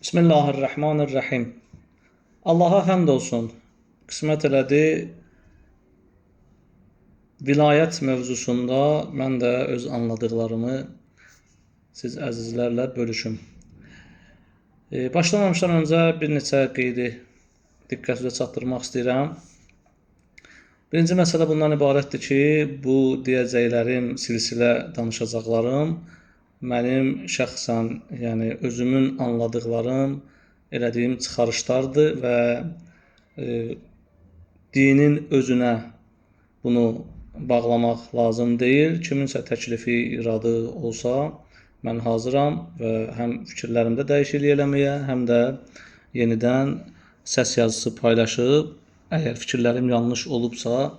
Bismillahirrahmanirrahim. Allaha həmd olsun. Qismət elədi. Vilayət mövzusunda mən də öz anladıqlarımı siz əzizlərlə bölüşüm. Başlamamışdan öncə bir neçə qeydi diqqətinizə çatdırmaq istəyirəm. Birinci məsələ bundan ibarətdir ki, bu deyəcəklərim, silsilə danışacaqlarım mənim şəxsən, yəni özümün anladıqlarım, elədiyim çıxarışlardır və dinin özünə bunu bağlamaq lazım deyil. Kiminsə təklifi, iradı olsa, mən hazıram və həm fikirlərimdə dəyişiklik eləməyə, həm də yenidən səs yazısı paylaşıb, əgər fikirlərim yanlış olubsa,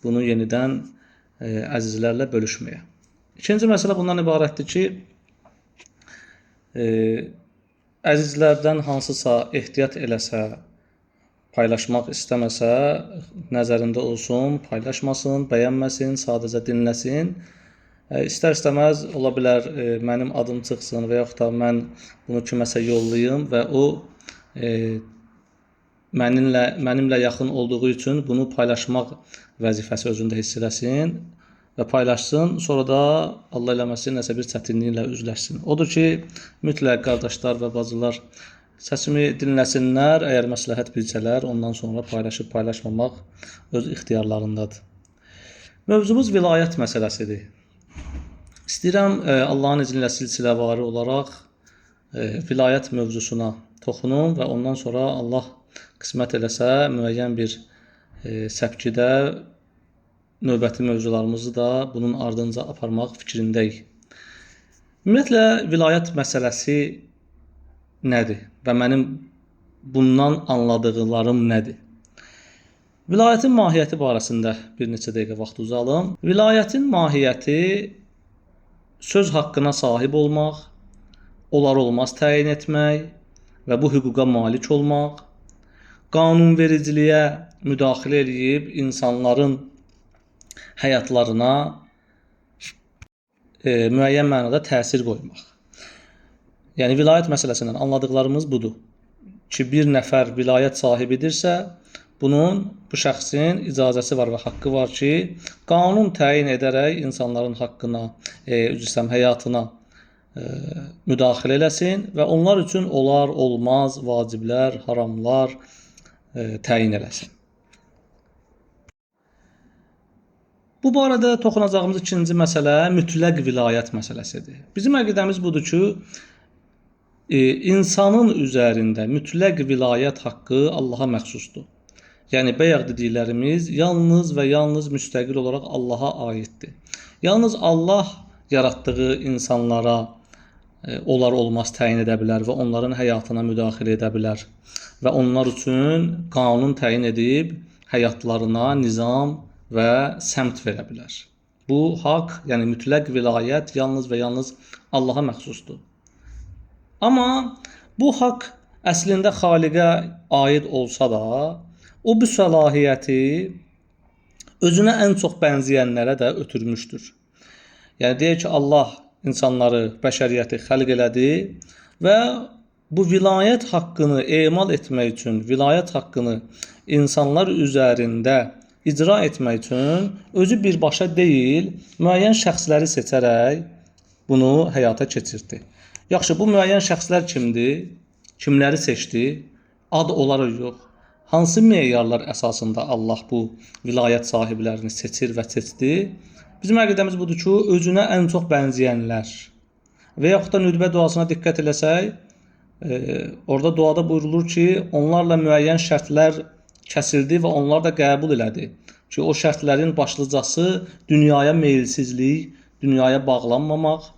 bunu yenidən əzizlərlə bölüşməyə. İkinci məsələ bundan ibarətdir ki, əzizlərdən hansısa ehtiyat eləsə, paylaşmaq istəməsə, nəzərində olsun, paylaşmasın, bəyənməsin, sadəcə dinləsin. İstər-istəməz ola bilər mənim adım çıxsın və yaxud da mən bunu kiməsə yollayım və o mənimlə yaxın olduğu üçün bunu paylaşmaq vəzifəsi özündə hiss eləsin və paylaşsın, sonra da Allah eləməsin, nəsə bir çətinliklə üzləşsin. Odur ki, mütləq qardaşlar və bacılar səsimi dinləsinlər, əgər məsləhət bilsələr, ondan sonra paylaşıb paylaşmamaq öz ixtiyarlarındadır. Mövzumuz vilayət məsələsidir. İstəyirəm Allahın izni ilə silsiləvari olaraq vilayət mövzusuna toxunum və ondan sonra Allah qismət eləsə müəyyən bir səpkidə növbəti mövzularımızı da bunun ardınca aparmaq fikrindəyik. Ümumiyyətlə, vilayət məsələsi nədir və mənim bundan anladıqlarım nədir? Vilayətin mahiyyəti barəsində bir neçə dəqiqə vaxt uzalım. Vilayətin mahiyyəti söz haqqına sahib olmaq, olar olmaz təyin etmək və bu hüquqa malik olmaq, qanunvericiliyə müdaxilə eləyib insanların həyatlarına müəyyən mənada təsir qoymaq. Yəni vilayət məsələsindən anladıqlarımız budur ki, bir nəfər vilayət sahibidirsə, bu şəxsin icazəsi var və haqqı var ki, qanun təyin edərək insanların haqqına, həyatına müdaxilə eləsin və onlar üçün olar, olmaz, vaciblər, haramlar təyin eləsin. Bu barədə toxunacağımız ikinci məsələ mütləq vilayət məsələsidir. Bizim əqidəmiz budur ki, insanın üzərində mütləq vilayət haqqı Allaha məxsusdur. Yəni, bayaq dediklərimiz yalnız və yalnız müstəqil olaraq Allaha aiddir. Yalnız Allah yaratdığı insanlara olar olmaz təyin edə bilər və onların həyatına müdaxilə edə bilər və onlar üçün qanun təyin edib həyatlarına nizam və səmt verə bilər. Bu haqq, yəni mütləq vilayət yalnız və yalnız Allaha məxsusdur. Amma bu haqq əslində Xaliqə aid olsa da, o bu səlahiyyəti özünə ən çox bənzəyənlərə də ötürmüşdür. Yəni deyək ki, Allah insanları, bəşəriyyəti xəlq elədi və bu vilayət haqqını emal etmək üçün, vilayət haqqını insanlar üzərində icra etmək üçün özü birbaşa deyil, müəyyən şəxsləri seçərək bunu həyata keçirdi. Yaxşı, bu müəyyən şəxslər kimdir? Kimləri seçdi? Ad olaraq yox. Hansı meyarlar əsasında Allah bu vilayət sahiblərini seçir və seçdi? Bizim əqidəmiz budur ki, özünə ən çox bənzəyənlər və yaxud da nüdbə duasına diqqət eləsək, orada duada buyurulur ki, onlarla müəyyən şərtlər kəsildi və onlar da qəbul elədi ki, o şərtlərin başlıcası dünyaya meyilsizlik, dünyaya bağlanmamaq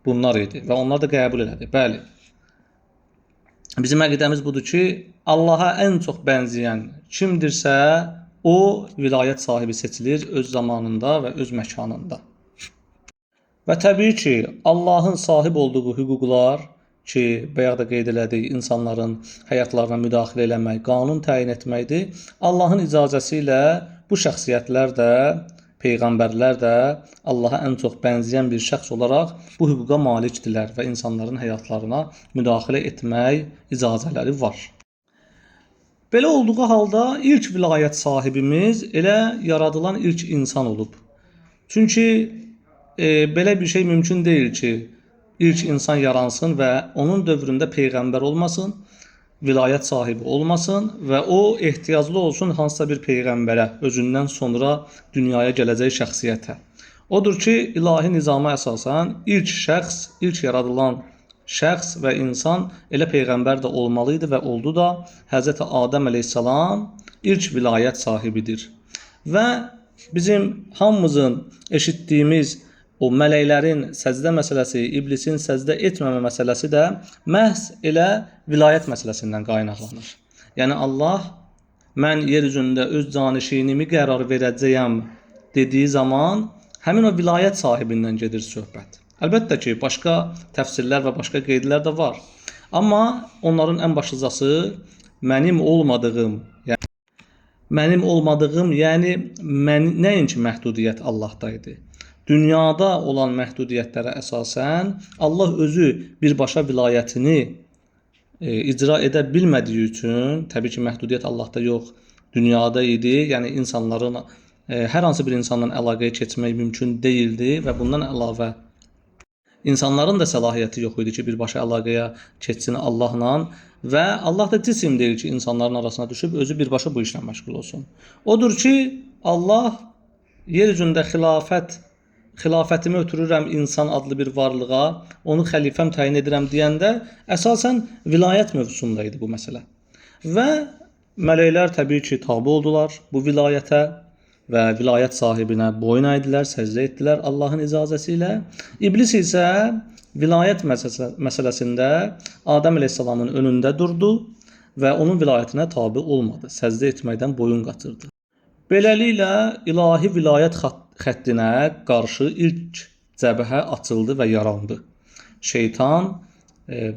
bunlar idi və onlar da qəbul elədi. Bəli, bizim əqidəmiz budur ki, Allaha ən çox bənzəyən kimdirsə, o vilayət sahibi seçilir öz zamanında və öz məkanında. Və təbii ki, Allahın sahib olduğu hüquqlar ki, bayaq da qeyd elədik, insanların həyatlarına müdaxilə eləmək, qanun təyin etməkdir. Allahın icazəsi ilə bu şəxsiyyətlər də Peyğəmbərlər də Allaha ən çox bənzəyən bir şəxs olaraq bu hüquqa malikdirlər və insanların həyatlarına müdaxilə etmək icazələri var. Belə olduğu halda ilk vilayət sahibimiz elə yaradılan ilk insan olub. Çünki belə bir şey mümkün deyil ki, ilk insan yaransın və onun dövründə peyğəmbər olmasın, vilayət sahibi olmasın və o ehtiyaclı olsun hansısa bir peyğəmbərə, özündən sonra dünyaya gələcək şəxsiyyətə. Odur ki, ilahi nizama əsasən ilk şəxs, ilk yaradılan şəxs və insan elə peyğəmbər də olmalı idi və oldu da. Həzrəti Adəm əleyhissalam ilk vilayət sahibidir. Və bizim hamımızın eşitdiyimiz o mələklərin səcdə məsələsi, iblisin səcdə etməmə məsələsi də məhz elə vilayət məsələsindən qaynaqlanır. Yəni Allah mən yer üzündə öz canişinimi qərar verəcəyəm dediyi zaman həmin o vilayət sahibindən gedir söhbət. Əlbəttə ki, başqa təfsirlər və başqa qeydlər də var. Amma onların ən başlıcası mənim olmadığım, yəni mənim olmadığım, yəni nəinki məhdudiyyət Allahda idi. Dünyada olan məhdudiyyətlərə əsasən Allah özü birbaşa vilayətini icra edə bilmədiyi üçün, təbii ki, məhdudiyyət Allahda yox, dünyada idi. Yəni insanların hər hansı bir insanla əlaqəyə keçmək mümkün deyildi və bundan əlavə insanların da səlahiyyəti yox idi ki, birbaşa əlaqəyə keçsin Allahla və Allah da cisim deyil ki, insanların arasına düşüb özü birbaşa bu işlə məşğul olsun. Odur ki, Allah yer üzündə xilafətimi ötürürəm insan adlı bir varlığa, onu xəlifəm təyin edirəm deyəndə əsasən vilayət mövzusunda idi bu məsələ. Və mələklər təbii ki, tabe oldular bu vilayətə və vilayət sahibinə boyun əydilər, səcdə etdilər Allahın icazəsi ilə. İblis isə vilayət məsələsində Adəm əleyhissalamın önündə durdu və onun vilayətinə tabe olmadı, səcdə etməkdən boyun qaçırdı. Beləliklə ilahi vilayət xəttinə qarşı ilk cəbhə açıldı və yarandı. Şeytan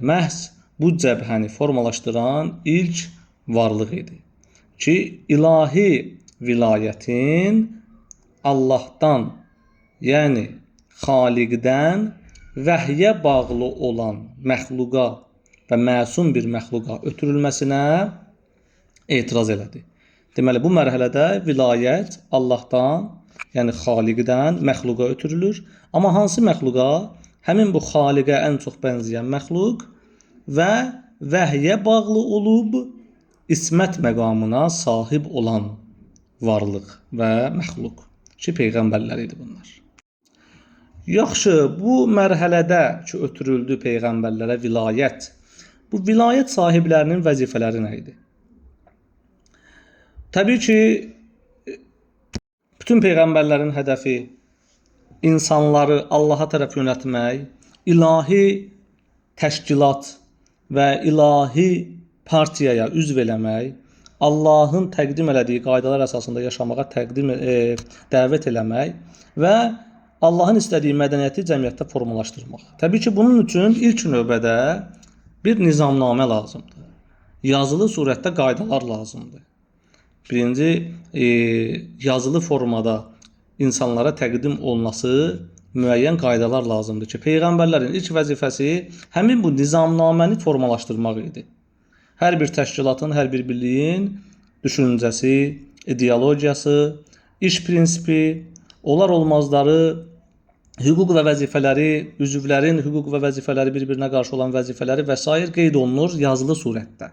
məhz bu cəbhəni formalaşdıran ilk varlıq idi ki, ilahi vilayətin Allahdan, yəni Xaliqdən vəhyə bağlı olan məxluqa və məsum bir məxluqa ötürülməsinə etiraz elədi. Deməli, bu mərhələdə vilayət Allahdan, yəni Xaliqdən məxluqa ötürülür. Amma hansı məxluqa? Həmin bu Xaliqə ən çox bənzəyən məxluq və vəhyə bağlı olub ismət məqamına sahib olan varlıq və məxluq ki, peyğəmbərlər idi bunlar. Yaxşı, bu mərhələdə ki, ötürüldü peyğəmbərlərə vilayət, bu vilayət sahiblərinin vəzifələri nə idi? Təbii ki, bütün peyğəmbərlərin hədəfi insanları Allaha tərəf yönəltmək, ilahi təşkilat və ilahi partiyaya üzv eləmək, Allahın təqdim elədiyi qaydalar əsasında yaşamağa dəvət eləmək və Allahın istədiyi mədəniyyəti cəmiyyətdə formalaşdırmaq. Təbii ki, bunun üçün ilk növbədə bir nizamnamə lazımdır. Yazılı surətdə qaydalar lazımdır. Birinci, yazılı formada insanlara təqdim olunası müəyyən qaydalar lazımdır ki, peyğəmbərlərin ilk vəzifəsi həmin bu nizamnaməni formalaşdırmaq idi. Hər bir təşkilatın, hər bir birliyin düşüncəsi, ideologiyası, iş prinsipi, olar olmazları, hüquq və vəzifələri, üzvlərin hüquq və vəzifələri, bir-birinə qarşı olan vəzifələri və sair qeyd olunur yazılı surətdə.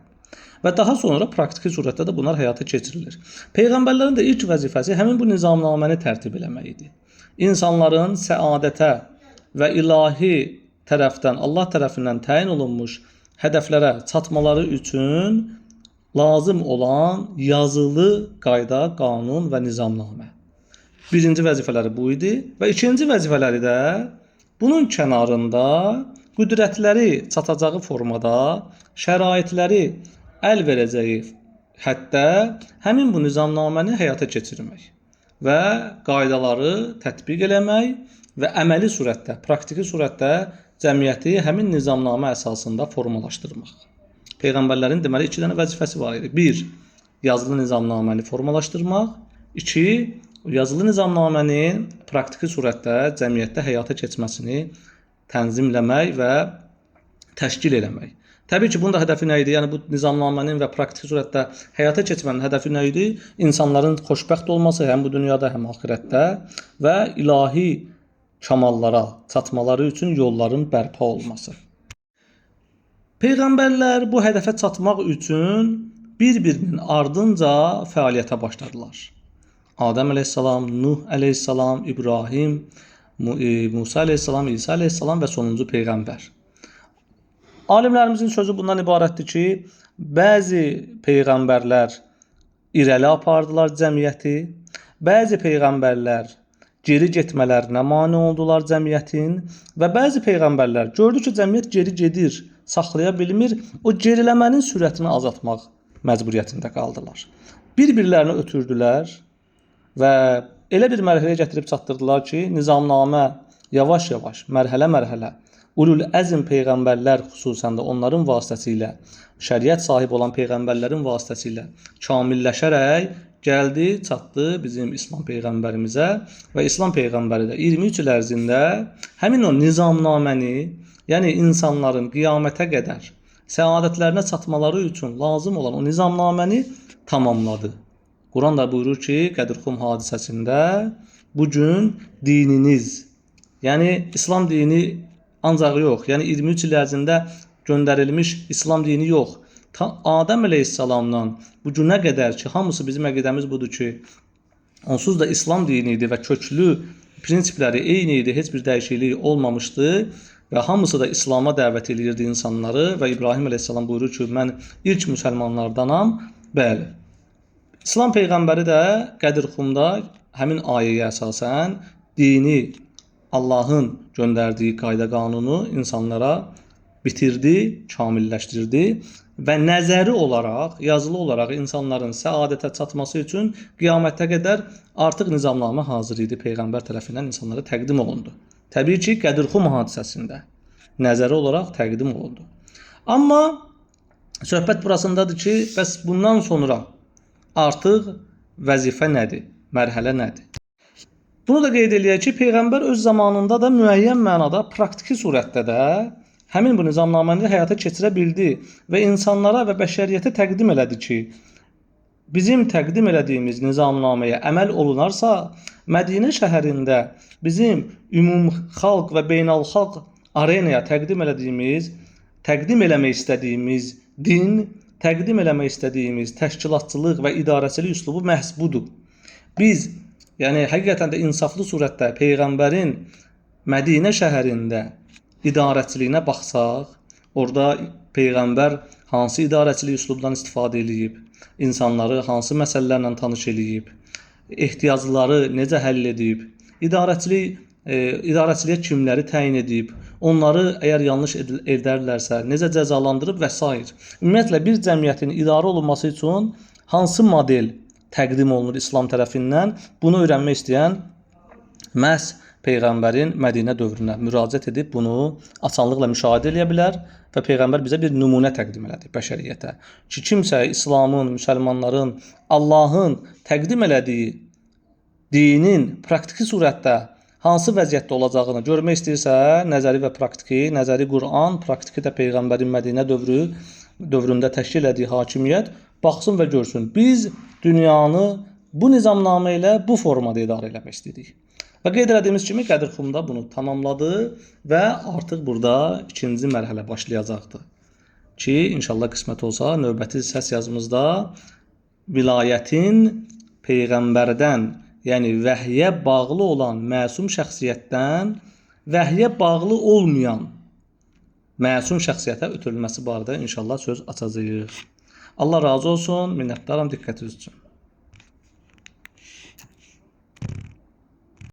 Və daha sonra praktiki surətdə də bunlar həyata keçirilir. Peyğəmbərlərin də ilk vəzifəsi həmin bu nizamnaməni tərtib eləmək idi. İnsanların səadətə və ilahi tərəfdən, Allah tərəfindən təyin olunmuş hədəflərə çatmaları üçün lazım olan yazılı qayda, qanun və nizamnamə. Birinci vəzifələri bu idi və ikinci vəzifələri də bunun kənarında qüdrətləri çatacağı formada, şəraitləri əl verəcəyi həddə həmin bu nizamnaməni həyata keçirmək və qaydaları tətbiq eləmək və əməli surətdə, praktiki surətdə cəmiyyəti həmin nizamnamə əsasında formalaşdırmaq. Peyğəmbərlərin deməli iki dənə vəzifəsi var idi. Bir, yazılı nizamnaməni formalaşdırmaq. İki, Yazılı nizamnamənin praktiki surətdə cəmiyyətdə həyata keçməsini tənzimləmək və təşkil eləmək. Təbii ki, bunun da hədəfi nə idi? Yəni bu nizamnamənin və praktiki surətdə həyata keçmənin hədəfi nə idi? İnsanların xoşbəxt olması həm bu dünyada, həm axirətdə və ilahi kamallara çatmaları üçün yolların bərpa olması. Peyğəmbərlər bu hədəfə çatmaq üçün bir-birinin ardınca fəaliyyətə başladılar. Adəm əleyhissalam, Nuh əleyhissalam, İbrahim, Musa əleyhissalam, İsa əleyhissalam və sonuncu peyğəmbər. Alimlərimizin sözü bundan ibarətdir ki, bəzi peyğəmbərlər irəli apardılar cəmiyyəti, bəzi peyğəmbərlər geri getmələrinə mane oldular cəmiyyətin və bəzi peyğəmbərlər gördü ki, cəmiyyət geri gedir, saxlaya bilmir, o geriləmənin sürətini azaltmaq məcburiyyətində qaldılar. Bir-birlərini ötürdülər və elə bir mərhələyə gətirib çatdırdılar ki, nizamnamə yavaş-yavaş, mərhələ-mərhələ ulul əzm peyğəmbərlər, xüsusən də onların vasitəsilə, şəriət sahibi olan peyğəmbərlərin vasitəsilə kamilləşərək gəldi, çatdı bizim İslam peyğəmbərimizə və İslam peyğəmbəri də 23 il ərzində həmin o nizamnaməni, yəni insanların qiyamətə qədər səadətlərinə çatmaları üçün lazım olan o nizamnaməni tamamladı. Quran da buyurur ki, Qədir-Xum hadisəsində bu gün dininiz, yəni İslam dini ancaq yox, yəni 23 il ərzində göndərilmiş İslam dini yox. Ta Adəm əleyhissalamdan bu günə qədər ki, hamısı bizim əqidəmiz budur ki, onsuz da İslam dini idi və köklü prinsipləri eyni idi, heç bir dəyişiklik olmamışdı və hamısı da İslama dəvət eləyirdi insanları və İbrahim əleyhissalam buyurur ki, mən ilk müsəlmanlardanam. Bəli. İslam peyğəmbəri də Qədir-Xumda həmin ayəyə əsasən dini, Allahın göndərdiyi qayda qanunu insanlara bitirdi, kamilləşdirdi və nəzəri olaraq, yazılı olaraq insanların səadətə çatması üçün qiyamətə qədər artıq nizamnamə hazır idi, peyğəmbər tərəfindən insanlara təqdim olundu. Təbii ki, Qədir-Xum hadisəsində nəzəri olaraq təqdim olundu. Amma söhbət burasındadır ki, bəs bundan sonra artıq vəzifə nədir, mərhələ nədir? Bunu da qeyd eləyək ki, peyğəmbər öz zamanında da müəyyən mənada praktiki surətdə də həmin bu nizamnaməni həyata keçirə bildi və insanlara və bəşəriyyətə təqdim elədi ki, bizim təqdim elədiyimiz nizamnaməyə əməl olunarsa, Mədinə şəhərində bizim ümumxalq və beynəlxalq arenaya təqdim elədiyimiz, təqdim eləmək istədiyimiz din, təqdim eləmək istədiyimiz təşkilatçılıq və idarəçilik üslubu məhz budur. Biz, yəni həqiqətən də insaflı surətdə peyğəmbərin Mədinə şəhərində idarəçiliyinə baxsaq, orada peyğəmbər hansı idarəçilik üslubdan istifadə eləyib, insanları hansı məsələlərlə tanış eləyib, ehtiyacları necə həll edib, idarəçiliyə kimləri təyin edib, onları əgər yanlış edərlərsə necə cəzalandırıb və s. Ümumiyyətlə bir cəmiyyətin idarə olunması üçün hansı model təqdim olunur İslam tərəfindən, bunu öyrənmək istəyən məhz peyğəmbərin Mədinə dövrünə müraciət edib bunu asanlıqla müşahidə eləyə bilər və peyğəmbər bizə bir nümunə təqdim elədi bəşəriyyətə ki, kimsə İslamın, müsəlmanların, Allahın təqdim elədiyi dinin praktiki surətdə hansı vəziyyətdə olacağını görmək istəyirsə, nəzəri və praktiki, nəzəri Quran, praktiki də peyğəmbərin Mədinə dövründə təşkil elədiyi hakimiyyət baxsın və görsün. Biz dünyanı bu nizamnamə ilə bu formada idarə eləmək istəyirik. Və qeyd elədiyimiz kimi Qədir-Xumda bunu tamamladı və artıq burada ikinci mərhələ başlayacaqdır. Ki, inşallah qismət olsa, növbəti səs yazımızda vilayətin peyğəmbərdən, yəni vəhyə bağlı olan məsum şəxsiyyətdən vəhyə bağlı olmayan məsum şəxsiyyətə ötürülməsi barədə inşallah söz açacağıq. Allah razı olsun, minnətdaram diqqətiniz üçün.